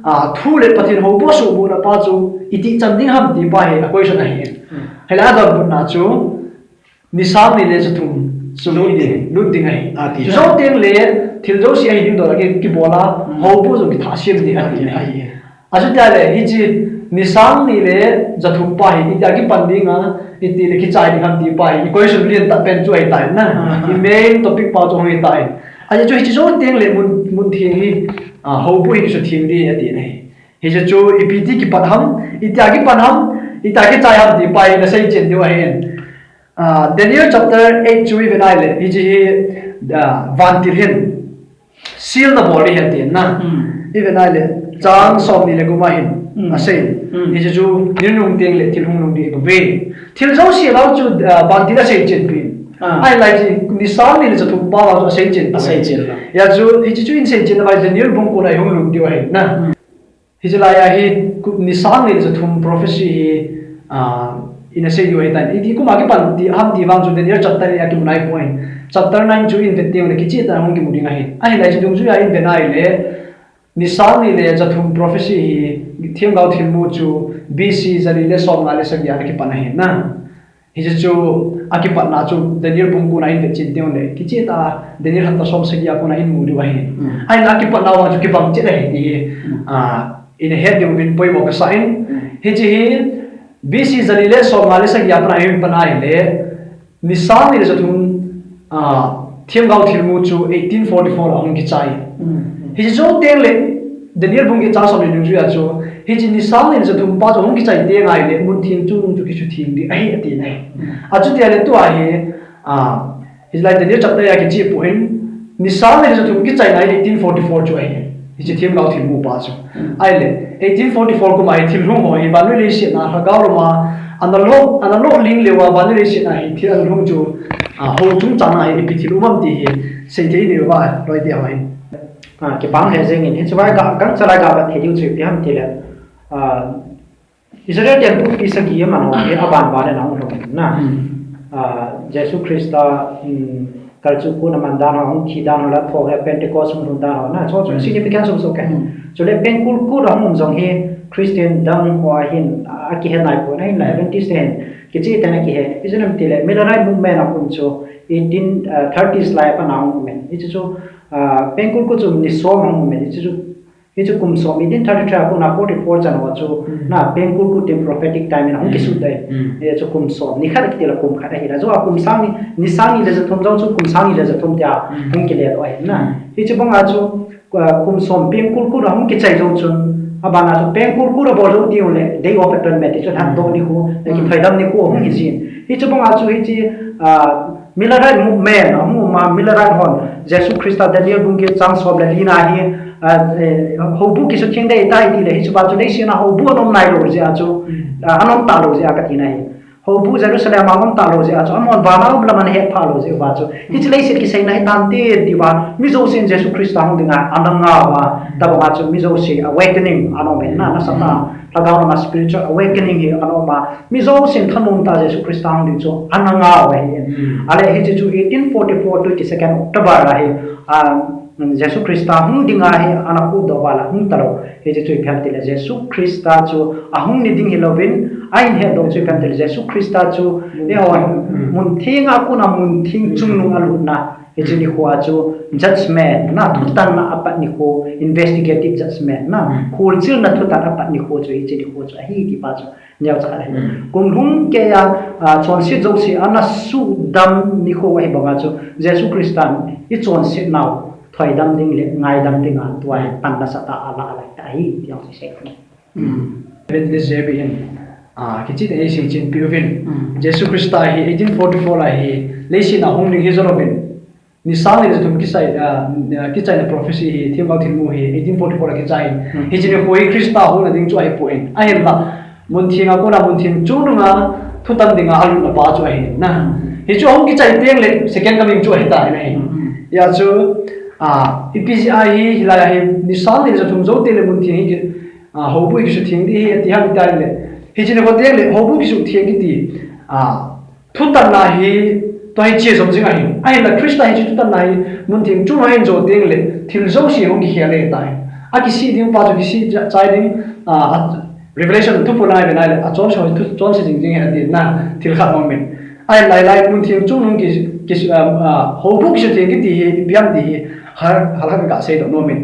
a, thu le Pathen houbu suhbulna pa chu iti chan ding ham ti pa hi a question ahi. Hmm. Hilai a donbutna chu, Ni sang ni le ja thum chu lut ding, lut ding ahi. Ati. Chu jou teng le thil jouse ahi ding dola ki, kibol a, hmm, houbu jong kithah sem ding ati ahi. Ahi. Achuti le hiche ni sang ni le ja thum pa hi, itia kipan ding a, iti le kichai ding ham ti pa hi, i question lien tah pen chu ahi tai na. Ah. I main topic pa chu ahi tai. Ahi chu hiche jou teng le mun, mun theng hi, ah, houbu hi kisutheng ding ati ahi. Hiche chu ipi ti kipan ham, itia kipan ham, itia kichai ham ti pa hi nasei chen diu ahi. Ah, Daniel chapter eight chu ive nai le, hiche hi, ah, vantil hin seal nabol ding ahi ati na. Hmm. Ive nai le, chang som ni le gup a hin, hmm, asei. Hmm. Hiche chu, ni nung teng le, thil hung lhung ding ahi bou ve. Thil jouse vang chu, ah, vantil asei chen pi. Ah. Ahilai chu, ni sang ni le ja thum pa vang chu asei chen pi. Asei chen la. Hijeh chun, hiche chu isei chen nau vai Daniel bung ko a ihung lut diu ahi na. Hmm. Hiche lai a hi, ku-, ni sang ni le ja thum prophecy hi, ah, ina sei diu ahi tai. Iti kum a kipan ti, ham ti vang chu Daniel chapter eight a kimu nai poi. Chapter nine chu ivet teng le kicheh tah a hung kimu ding ahi. Ahilai chu dungjui a ive nai le, ni sang ni le ja thum prophecy hi, themgao thilmu chu B C ja li le som nga le sagi a kipan ahi na. Hijeh chun akipatna chu Daniel bung ko a ivet chen teng le, kicheh tah a Daniel chapter som sagi a kon a imu diu ahi. Hmm. Ahinla akipatna vang chu kibang chet ahi ti hi, hmm, ah, ina het diu vin poimo kasa in. Hmm. Hiche hi B C ja li le som nga le sagi a pat a ipan ahile, ni sang ni le ja thum, ah, themgao thilmu chu eighteen forty-four a hung kichai. Hmm. Hiche jou teng le, Daniel bung get chang som le ni dungjui a chu, hiche ni sang ni le ja thum pa chu hung kichai teng ahile, mun theng chungnung chu kisutheng ding ahi ati nai. Hmm. Achuti le tua hi, ah, hiche lai Daniel chapter eight a kicheh poi, ni sang ni le ja thum kichaina hi eighteen forty-four chu ahi. Hiche themgao thilmu pa chu. Hmm. Ahile, eighteen forty-four kum a hi thil lhung ho hi, vannoi leiset a, lhagao lam a, ana lo, ana lo ling leuva, vannoi leiset a hi thil ana lhung chu, ah, hou chungchang a hi ipi thil um am ti hi, seithei diu va, loi ti ho hi. Ah, kipah lheh jeng in, hiche vai ka, gangchal a ka vet thei diu chu ipi ham tile, ah, Israel temple pi sagi aman ho hi aban ban in ahung lhung na. Hmm. Ah, Jesu Christa, um, kalchuh kon aman dan ho, ahung thi dan ho, la thou le Pentecost hung lhung dan ho na. Chu chu, hmm, significance um soh e. Hmm. Chule pengkul kut ahung um jong hi Christian dang ho a hin, ah, akihe nai poi na, hinla, hmm, Adventist te hin kicheh tah in akihe. Ijeh inem tile Millerite movement a kon chu eighteen, ah, thirties lai a pat a hung um in. Hiche chu, ah, pengkul kut chu ni som ahung um in. Hiche chu Hichu kum som, eighteen thirty-three a kon a forty-four chan ho chu, hmm, na, pengkul kut tin prophetic time in ahung, hmm, kisut dai. Hmm. Hichu kum som, ni khat kiti le kum khat ahi la. Chu a kum sang ni, ni sang ni le ja thum jong chu kum sang ni le ja thum tia, hmm, hung kile doh ahi na. Hmm. Hichu bang a chu, ah, kum som pengkul kut ahung kichai jou chun, aban a chu pengkul kut abol jou diu le, Day of Atonement ti chu, hmm, hatdoh nikho, le, hmm, kithoidam nikho ahung hi jin. Hichu bang a chu hiche, ah, Millerite movement, ahung um a Millerite hon, Jesu Christa Daniel bung get chang som le li na hi, ah, eh, houbu kisutheng ding ahitai tile, hiche pa chu leiset a houbu ana um nailou jeh a chu, hmm, ah, ana um talou jeh a kati na hi. Houbu Jerusalem a ana um talou jeh a chu, amahon van a um lam ana hetphah lou jeh uva chu. Hiche leiset kiseina hitante tia, mi jousen Jesu Christa hung dinga ana ngah uva, tabang a chu mi jouse awakening ana um in na, nasatah a, lhagao lam a spiritual awakening hi ana um a, mi jousen thanom tah a Jesu Christa hung ding chu ana ngah u ahi. Hmm. Ahile hiche chu eighteen forty-four twenty-second October a hi, ah, Jesu Christa hung dinga hi ana khup doh uva la hung talou. Hiche chu ipi ham tile Jesu Christa chu ahung ni ding hilouvin, ahin hetdoh chu ipi ham tile Jesu Christa chu, hmm, eihon, hmm, mun theng a kon a mun theng chungnung alutna. Hiche nikho a chu judgment, na, thutanna apat nikho, investigative judgment, na, hmm, kholchilna thutan apat nikho chu hiche nikho chu ahi ti pa chu neocha khat ahi. Hmm. Kum lhung keiya, ah, chonset jouse ana sudam nikho ahi banga chu Jesu Christan ichonset nau thoidam ding le ngaidam dinga tua hi pan nasatah a ala alai ta ahi ti jong chu isei. Hmm. Evangelist J B in, Ah, kicheh tah in seichenpi uvin. Mm. Jesu Christa hi eighteen forty-four a hi leiset a hung ding hi jou louvin. Ni sang ni le ja thum kichai, ah, kichaina prophecy hi, themgao thilmu hi, eighteen forty-four a kichai. Mm. Hiche nikho hi Christa hung na ding chu ahipoi. Ahinla, muntheng a kona muntheng chungnung a thutan dinga alutna pa chu ahi. Na. Mm. Hichu ahung kichai teng le, second coming chu ahitan ahi. Mm. Hijeh chun, ah, ipi jeh a hi, hilai a hi, ni sang ni le ja thum jou teng le muntheng hi, ah, houbung kisutheng ding hi, ati ham itile. Hiche nikho teng le, houbung kisutheng kiti, ah, thutanna hi, tua hi che jom jing ahi. Ahinla Christa hiche thutanna hi, muntheng chunga ahin jou teng le, thil jouse hung kikhel e tai. Akisih ding pa chu kisih cha-, chai ding, ah, a, Revelation thuphon a ivet nai le, achonse ho thu, chonse jing jing ahi ati na, thil khat aumin. Ahinla hilai, muntheng chungnung ki, ki, ah, ah, houbung kisutheng kiti hi, ipi ham ti hi, hal, hal khat kasei doh nomin.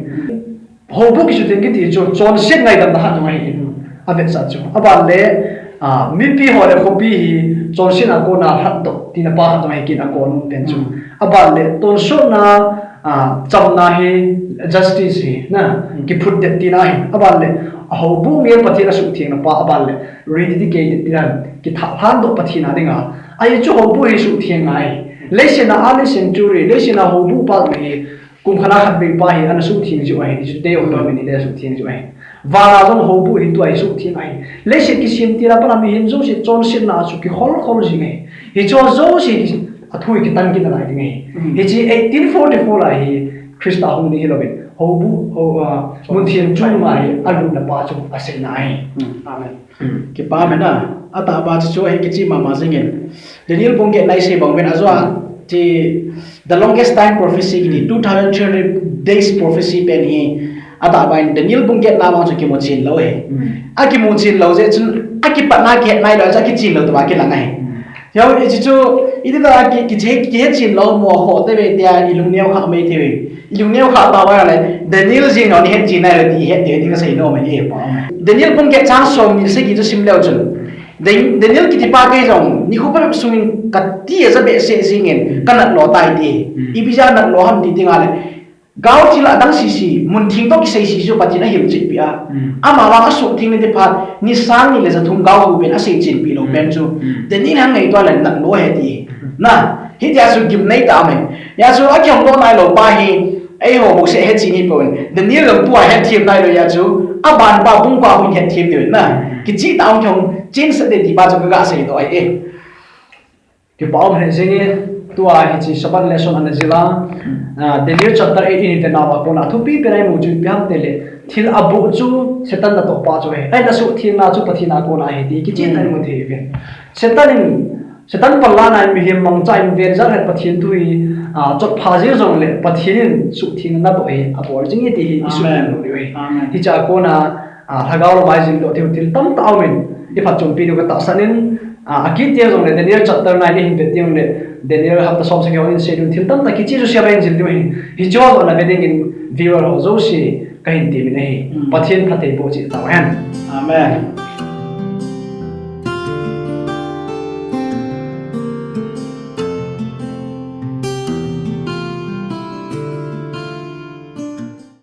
Houbung kisutheng kiti chu chonset ngaidamna khat jong ahi. Mm. Avetsah chu. Aban le, ah, mipi ho le khopi hi chonsetna a kona lhatdoh tina pa khat jong ahi kit a kon pen chu. Mm. Aban le, tonsotna, ah, chamna hi justice hi, na, mm, kiphutdet tina ahi. Aban le, a houbung hi Pathen asuhthengna pa, aban le, rededicated tina, kithahlhan doh Pathen a dinga. Ahi chu houbung hi suhtheng ngai. Leiset a early century, leiset a houbung pa hi, kum khat a khat vei pa hi, ana suhtheng jiu ahi, hichu tei o to min hi le suhtheng jiu ahi. Van a jong houbung hi tua hi suhtheng ahi. Leiset kisem tila pat a mihem jouse chonsetna a chu kikhol khol jing ahi. Hichu jouse hi athu hi kitan kit nalai ding ahi. Mm. Hiche eighteen forty-four a hi Christa hung ding hilouvin. Houbung, hou, ah, muntheng chunga hi alutna pa chu aseina ahi. Mm. Amen. Kipa mena, atahbeh chu chu ahi kicheh mama jingin. Daniel bung get na isei bang uvin ajeh a, ti, the longest time prophecy kiti, two thousand three hundred days prophecy pen hi, atahbeh in Daniel bung get na bang chu kimuchen lou ahi. Mm. Akimuchen lou jeh chun, akipatna kihet nai lou, chu akichen lou tua kilang ahi. Mm. Hiche chu, iti ta ki, ki, kihet chen lou mo ho te ve tia, ilung neo kha mai thei ve. Ilung neo kha ta va le, Daniel jing jong ihet chen nai le ti ihet thei ding kasei nom e pa. Daniel bung get chang som ni le sagi chu sim leu chun. Dan-, Daniel kiti pa kei jong, nikho phabep sungin kati aja behseh jingin, kanat lou tai ti. Mm. Ipi jeh a nat lou ham ti ding a le. Gao thil adang sese, muntheng toh kisei sese chu Pathen ahilchetpi a. Mm. Ama vang asuhtheng ni ti phat, ni sang ni le ja thum gao hu pen asei chenpi lou pen chu. Mm. Daniel hang ngaito le nat lou ahi ti. Mm. Na, hitia chu gimnei tah ahi. Hijeh chun akihong doh nai lou pa hi, eiho bouseh hetchen hi pon. Daniel jong tua hetthem nai lou hijeh chun, aban pa bung kua hin hetthem diu na. Mm. Kicheh tah a kihong chen sah ding ti pa chu kaga seidoh ahi e. Kipa um lheh jenge, tua hiche Sabbath lesson ana jil a, ah, Daniel chapter eight in ivet nauva kona thupi pen a imu chu ipi ham itile, thil aboh chu Satan natoh pa chu ahi. Ahinla suhthengna chu Pathen a kona ahi ti kicheh tah in imu thei uve. Satan in, Satan panlahna in mihem mangcha in ven jat khat Pathen thu hi, ah, chotpha jeng jongle Pathen in suhthengna natoh hi abol jing e ti hi isumil lou diu ahi. Amen. Hiche a kona, ah, lhagao lam a ijil doh theiu thil tamtah aumin, iphatchompi diu katahsan in, ah, akit teng jongle Daniel chapter nine ihin vet teng jongle Daniel hapta som sagi hon in sei diu thil tamtah kicheh chu sia ba in jil diu ahi. Hiche ho jong ana ve dingin viewer ho jouse kahin temin ahi. Mm. Pathen phatthei boh cheh tauhen. Amen.